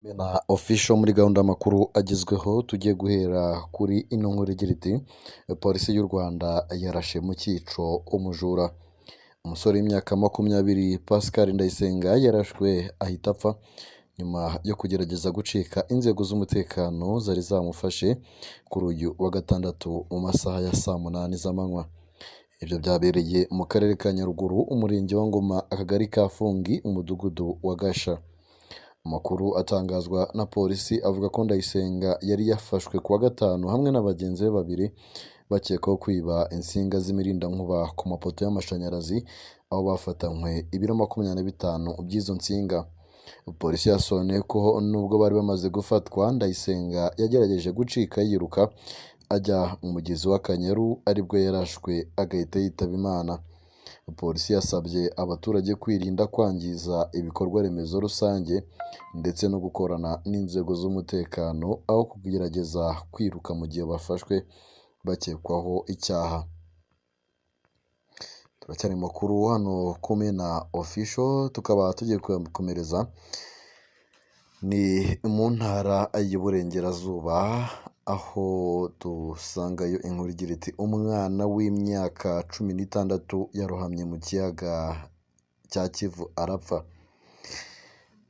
Na Official muri gahunda y'amakuru agezweho, tugiye guhera kuri ino nkuru igira iti: "Polisi y'u Rwanda yarashe mu cyico umujura." Umusore w'imyaka 20 Pascal Ndayisenga yarashwe ahita apfa nyuma yo kugerageza gucika inzego z'umutekano zari zamufashe kuri uyu wa gatandatu mu masaha ya saa 8 z'amanywa. Ibyo byabereye mu karere ka Nyaruguru, umurenge wa Ngoma, akagari ka Fungi, umudugudu wa Gasha. Amakuru atangazwa na polisi avuga ko Ndayisenga yari yafashwe kuwa gatanu hamwe na bagenzi be babiri bakekwaho kwiba insinga z'imirindankuba ku mapoto y'amashanyarazi, aho bafatanywe ibiro 25 by'izo nsinga. Polisi yasobanuye ko nubwo bari bamaze gufatwa, Ndayisenga yagerageje gucika yiruka ajya mu mugezi w'Akanyaru, aribwo yarashwe agahita yitaba Imana. Polisi yasabye abaturage kwirinda kwangiza ibikorwa remezo rusange ndetse no gukorana n'inzego z'umutekano aho kugerageza kwiruka mu gihe bafashwe bakekwaho icyaha. Turacyari mu makuru hano ku Mena Official, tukaba tugiye gukomereza ni mu ntara y'Iburengerazuba, aho dusangayo inkuru igira iti: "Umwana w'imyaka 16 yarohamye mu kiyaga cya Kivu arapfa."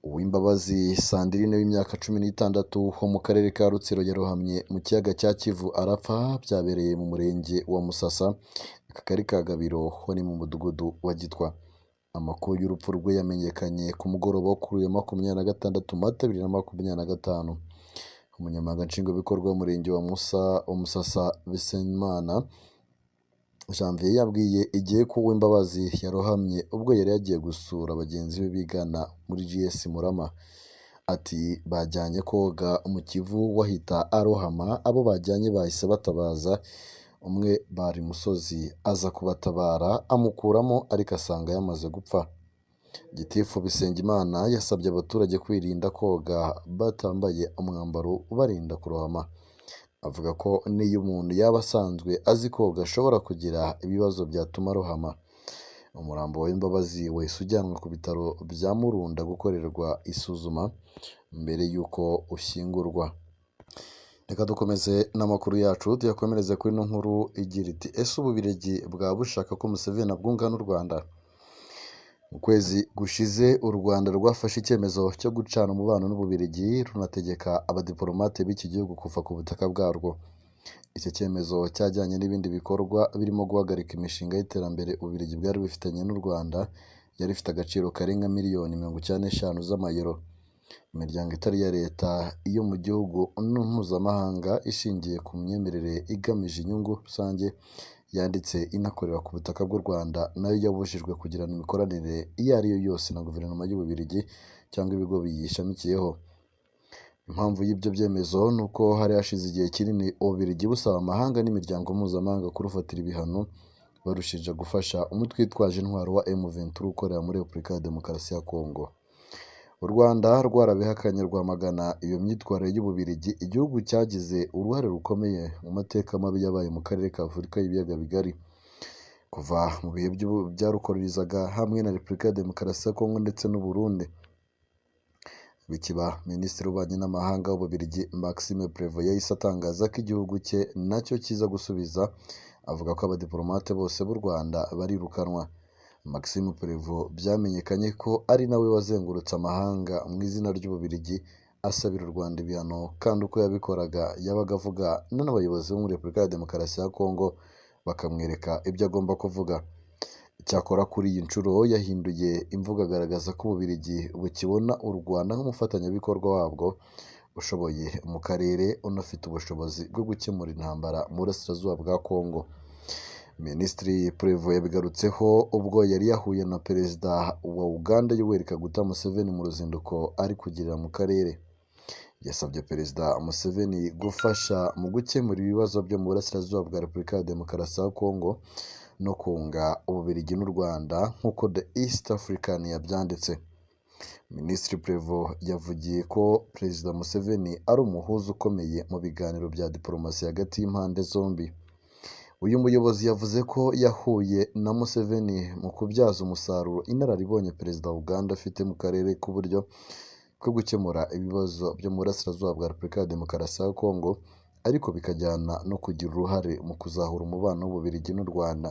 Uwimbabazi Sandrine w'imyaka 16 wo mu karere ka Rutsiro yarohamye mu kiyaga cya Kivu arapfa. Byabereye mu murenge wa Musasa, akagari ka Gabiro, ho ni mu mudugudu wa Gitwa. Amakuru y'urupfu rwe yamenyekanye ku mugoroba wo kuri uyu wa 26 Mata 2025. Umunyamabanga Nshingwabikorwa w'umurenge wa Musasa, Bisengimana Janvier, yabwiye Igihe ko Uwimbabazi yarohamye ubwo yari yagiye gusura bagenzi be bigana muri GS Murama. Ati: "Bajyanye koga mu Kivu, we ahita arohama. Abo bajyanye bahise batabaza umwe bari musozi, aza kubatabara amukuramo, ariko asanga yamaze gupfa." Gitifu Bisengimana yasabye abaturage kwirinda koga batambaye umwambaro ubarinda kurohama. Avuga ko n'iyo umuntu yaba asanzwe azi koga ashobora kugira ibibazo byatuma arohama. Umurambo w'Imbabazi wahise ujyanwa ku bitaro bya Murunda gukorerwa isuzuma mbere y'uko ushyingurwa. Reka dukomeze n'amakuru yacu, tuyakomereze kuri ino nkuru igira iti: "Ese Ububiligi bwaba bushaka ko Museveni abwunga n'u Rwanda?" Mu kwezi gushize u Rwanda rwafashe icyemezo cyo gucana umubano n'Ububiligi, runategeka abadiplomate b'iki gihugu kuva ku butaka bwarwo. Icyo cyemezo cyajyanye n'ibindi bikorwa birimo guhagarika imishinga y'iterambere Ububiligi bwari bufitanye n'u Rwanda yari ifite agaciro karenga miliyoni 95 z'amayero. Imiryango itari iya leta iyo mu gihugu mpuzamahanga ishingiye ku myemerere igamije inyungu rusange yanditse inakorera ku butaka bw'u Rwanda nayo yabujijwe kugirana imikoranire iyo ari yo yose na guverinoma y'Ububiligi cyangwa ibigo biyishamikiyeho. Impamvu y'ibyo byemezo ni uko hari hashize igihe kinini Ububiligi busaba amahanga n'imiryango mpuzamahanga kurufatira ibihano, barushinja gufasha umutwe witwaje intwaro wa M23 ukorera muri Repubulika ya Demokarasi ya Congo. U Rwanda rwarabihakanye, rwamagana iyo myitwarire y'Ububiligi, igihugu cyagize uruhare rukomeye mu mateka mabi yabaye mu karere ka Afurika y'ibiyaga bigari kuva mu bihe byarukoronizaga hamwe na Repubulika ya Demokarasi ya Congo ndetse n'u Burundi. Bikiba, Minisitiri w'Ububanyi n'Amahanga w'Ububiligi Maxime Prevot yahise atangaza ko igihugu cye nacyo kiza gusubiza, avuga ko abadiplomate bose b'u Rwanda barirukanwa. Maxime Prevot byamenyekanye ko ari nawe wazengurutse amahanga mu izina ry'Ububiligi asabira u Rwanda ibihano, kandi uko yabikoraga yabaga avuga n'abayobozi bo muri Repubulika ya Demokarasi ya Congo bakamwereka ibyo agomba kuvuga. Icyakora kuri iyi nshuro yahinduye imvugo, agaragaza ko Ububiligi bukibona u Rwanda nk'umufatanyabikorwa wabwo ushoboye mu karere, unafite ubushobozi bwo gukemura intambara mu burasirazuba bwa Congo. Minisitiri Prevot yabigarutseho ubwo yari yahuye na Perezida wa Uganda Yoweri Kaguta Museveni mu ruzinduko ari kugirira mu karere. Yasabye Perezida Museveni gufasha mu gukemura ibibazo byo mu burasirazuba bwa Repubulika ya Demokarasi ya Congo no kunga Ububiligi n'u Rwanda, nk'uko The East African yabyanditse. Minisitiri Prevot yavugiye ko Perezida Museveni ari umuhuza ukomeye mu biganiro bya diplomasi hagati y'impande zombi. Uyu muyobozi yavuze ko yahuye na Museveni mu kubyaza umusaruro inararibonye Perezida wa Uganda afite mu karere k'uburyo ko gukemura ibibazo byo mu burasirazuba bwa Repubulika ya Demokarasi ya Kongo, ariko bikajyana no kugira uruhare mu kuzahura umubano w'Ububiligi n'u Rwanda.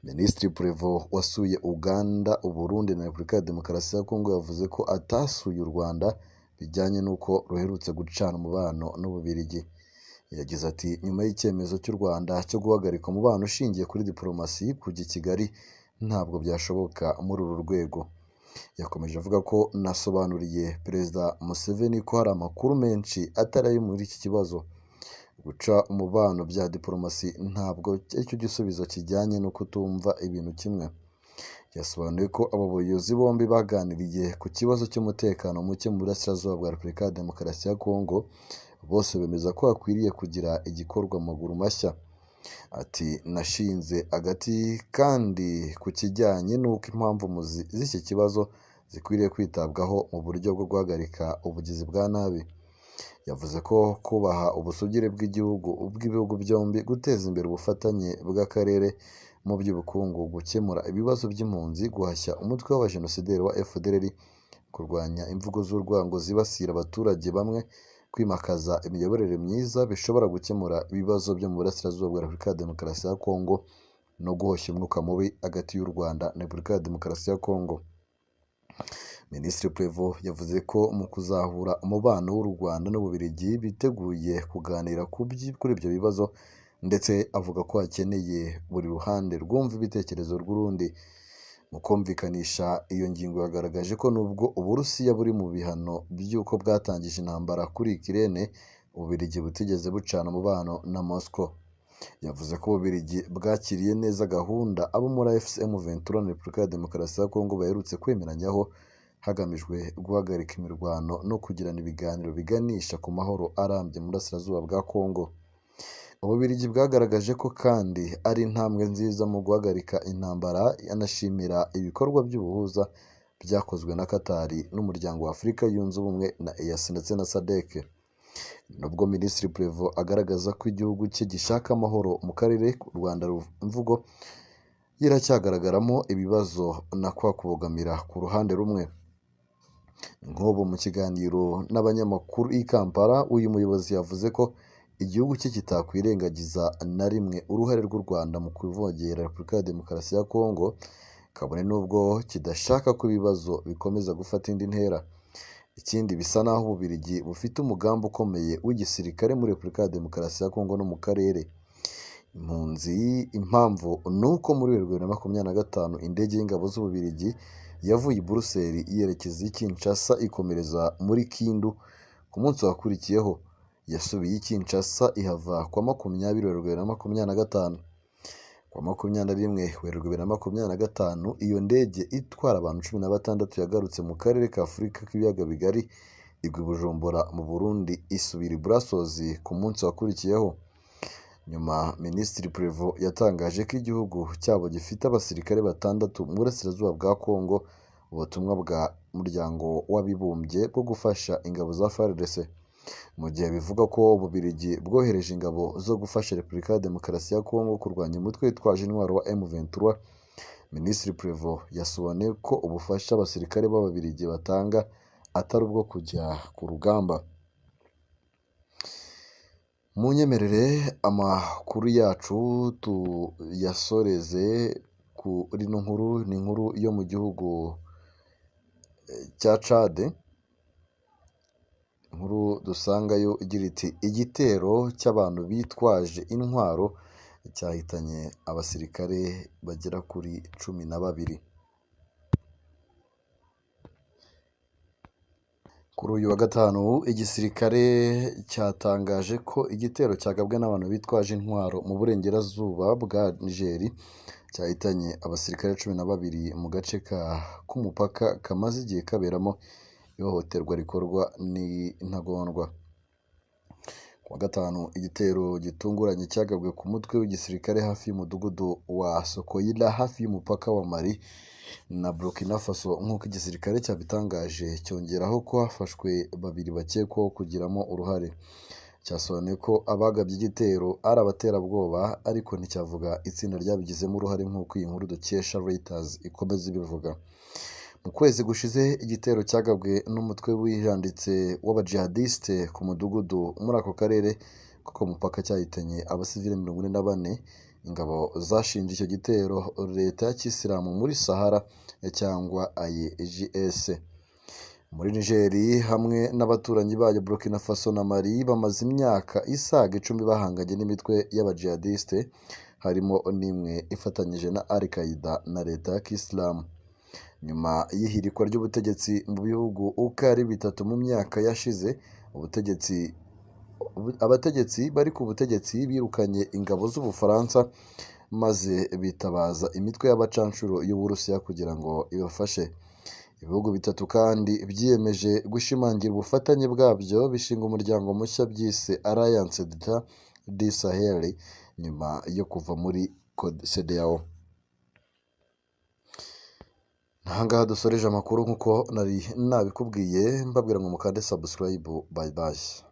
Minisitiri Prévot wasuye Uganda, u Burundi na Repubulika ya Demokarasi ya Kongo yavuze ko atasuye u Rwanda bijyanye n'uko ruherutse gucana umubano n'Ububiligi. Yagize ati “Nyuma y'icyemezo cy'u Rwanda cyo guhagarika umubano ushingiye kuri diplomasi kujya i Kigali ntabwo byashoboka muri uru rwego.” Yakomeje avuga ko “Nasobanuriye Perezida Museveni ko hari amakuru menshi atari ayo muri iki kibazo. Guca umubano bya diplomasi ntabwo aricyo gisubizo kijyanye no kutumva ibintu kimwe.” Yasobanuye ko abo bayobozi bombi baganiriye ku kibazo cy'umutekano muke mu burasirazuba bwa Repubulika ya Demokarasi ya Kongo, bose bemeza ko hakwiriye kugira igikorwa mu maguru mashya. Ati “Nashinze agati kandi ku kijyanye n'uko impamvu muzi z'iki kibazo zikwiriye kwitabwaho mu buryo bwo guhagarika ubugizi bwa nabi.” Yavuze ko kubaha ubusugire bw'igihugu bw'ibihugu byombi, guteza imbere ubufatanye bw'akarere mu by'ubukungu, gukemura ibibazo by'impunzi, guhashya umutwe w'abajenosideri wa FDLR, kurwanya imvugo z'urwango zibasira abaturage bamwe, kwimakaza imiyoborere myiza bishobora gukemura ibibazo byo mu burasirazuba bwa Repubulika ya Demokarasi ya Kongo no guhoshya umwuka mubi hagati y'u Rwanda na Repubulika ya Demokarasi ya Kongo. Minisitiri Prévot yavuze ko mu kuzahura umubano w'u Rwanda n'Ububiligi biteguye kuganira kuri ibyo bibazo, ndetse avuga ko hakeneye buri ruhande rwumva ibitekerezo rw'urundi. Mu kumvikanisha iyo ngingo yagaragaje ko nubwo Uburusiya buri mu bihano by'uko bwatangije intambara kuri Ukraine, Ububiligi butigeze bucana umubano na Moscow. Yavuze ko Ububiligi bwakiriye neza gahunda abo muri AFC M23 na Repubulika ya Demokarasi ya Kongo baherutse kwemeranyaho, hagamijwe guhagarika imirwano no kugirana ibiganiro biganisha ku mahoro arambye mu burasirazuba bwa Kongo. Ububiligi bwagaragaje ko kandi ari intambwe nziza mu guhagarika intambara, anashimira ibikorwa by'ubuhuza byakozwe na Qatar n'Umuryango wa Afurika Yunze Ubumwe na EAC ndetse na SADC. Nubwo Minisitiri Prévot agaragaza ko igihugu cye gishaka amahoro mu karere, u Rwanda imvugo iracyagaragaramo ibibazo na kwa kubogamira ku ruhande rumwe. Nk'ubu mu kiganiro n'abanyamakuru i Kampala, uyu muyobozi yavuze ko igihugu cye kitakwirengagiza na rimwe uruhare rw'u Rwanda mu kuvogera Repubulika ya Demokarasi ya Kongo, kabone n'ubwo kidashaka ko ibibazo bikomeza gufata indi ntera. Ikindi bisa n'aho Ububiligi bufite umugambi ukomeye w'igisirikare muri Repubulika ya Demokarasi ya Kongo no mu karere. Impunzi impamvu ni uko muri 2025 indege y'ingabo z'Ububiligi yavuye i Buruseli yerekeza i Kinshasa ikomereza muri Kindu. Ku munsi wakurikiyeho yasubiye i Kinshasa ihava ku wa 20 Werurwe 2025. Ku wa 21 Werurwe 2025 iyo ndege itwara abantu 16 yagarutse mu karere ka Afurika k'Ibiyaga Bigari, igwa i Bujumbura mu Burundi, isubira i Brussels ku munsi wakurikiyeho. Nyuma Minisitiri Prévot yatangaje ko igihugu cyabo gifite abasirikare batandatu mu burasirazuba bwa Kongo, ubutumwa bwa Muryango w'Abibumbye bwo gufasha ingabo za FARDC. Mu gihe bivugwa ko Ububiligi bwohereje ingabo zo gufasha Repubulika ya Demokarasi ya Kongo kurwanya umutwe witwaje intwaro wa M23, Minisitiri Prévot yasobanuye ko ubufasha abasirikare b'Ababiligi batanga atari ubwo kujya ku rugamba. Munyemerere amakuru yacu tuyasoreze kuri ino nkuru, ni inkuru yo mu gihugu cya Tchad, inkuru dusangayo igira iti “Igitero cy'abantu bitwaje intwaro cyahitanye abasirikare bagera kuri 12.” Kuri uyu wa gatanu igisirikare cyatangaje ko igitero cyagabwe n'abantu bitwaje intwaro mu burengerazuba bwa Niger cyahitanye abasirikare 12 mu gace k'umupaka kamaze igihe kaberamo ihohoterwa rikorwa n'intagondwa. Ku wa gatanu igitero gitunguranye cyagabwe ku mutwe w'igisirikare hafi y'umudugudu wa Sokoyila hafi y'umupaka wa Mali na Burkina Faso nk'uko igisirikare cyabitangaje, cyongeraho ko hafashwe babiri bakekwaho kugiramo uruhare. Cyasobanuye ko abagabye igitero ari abaterabwoba ariko nticyavuga itsinda ryabigizemo uruhare nk'uko iyi nkuru dukesha Reuters ikomeza ibivuga. Mu kwezi gushize, igitero cyagabwe n'umutwe wijanditse w'abajihadiste ku mudugudu muri ako karere ko ku mupaka cyahitanye abasivili 44. Ingabo zashinje icyo gitero leta ya Kisilamu muri Sahara cyangwa IGS. Muri Nigeri hamwe n'abaturanyi bayo Burkina Faso na Mali bamaze imyaka isaga 10 bahanganye n'imitwe y'abajihadiste, harimo n'imwe ifatanyije na Al Qaeda na leta ya Kisilamu. Nyuma y'ihirikwa ry'ubutegetsi mu bihugu uko ari bitatu mu myaka yashize, abategetsi bari ku butegetsi birukanye ingabo z'Ubufaransa maze bitabaza imitwe y'abacanshuro y'Uburusiya kugira ngo ibafashe. Ibihugu bitatu kandi byiyemeje gushimangira ubufatanye bwabyo, bishinga umuryango mushya byise Alliance d'États du Sahel nyuma yo kuva muri CEDEAO. Ahangaha dusoreje amakuru nk'uko nari nabikubwiye, mbabwira ngo mukande subscribe. Bye bye.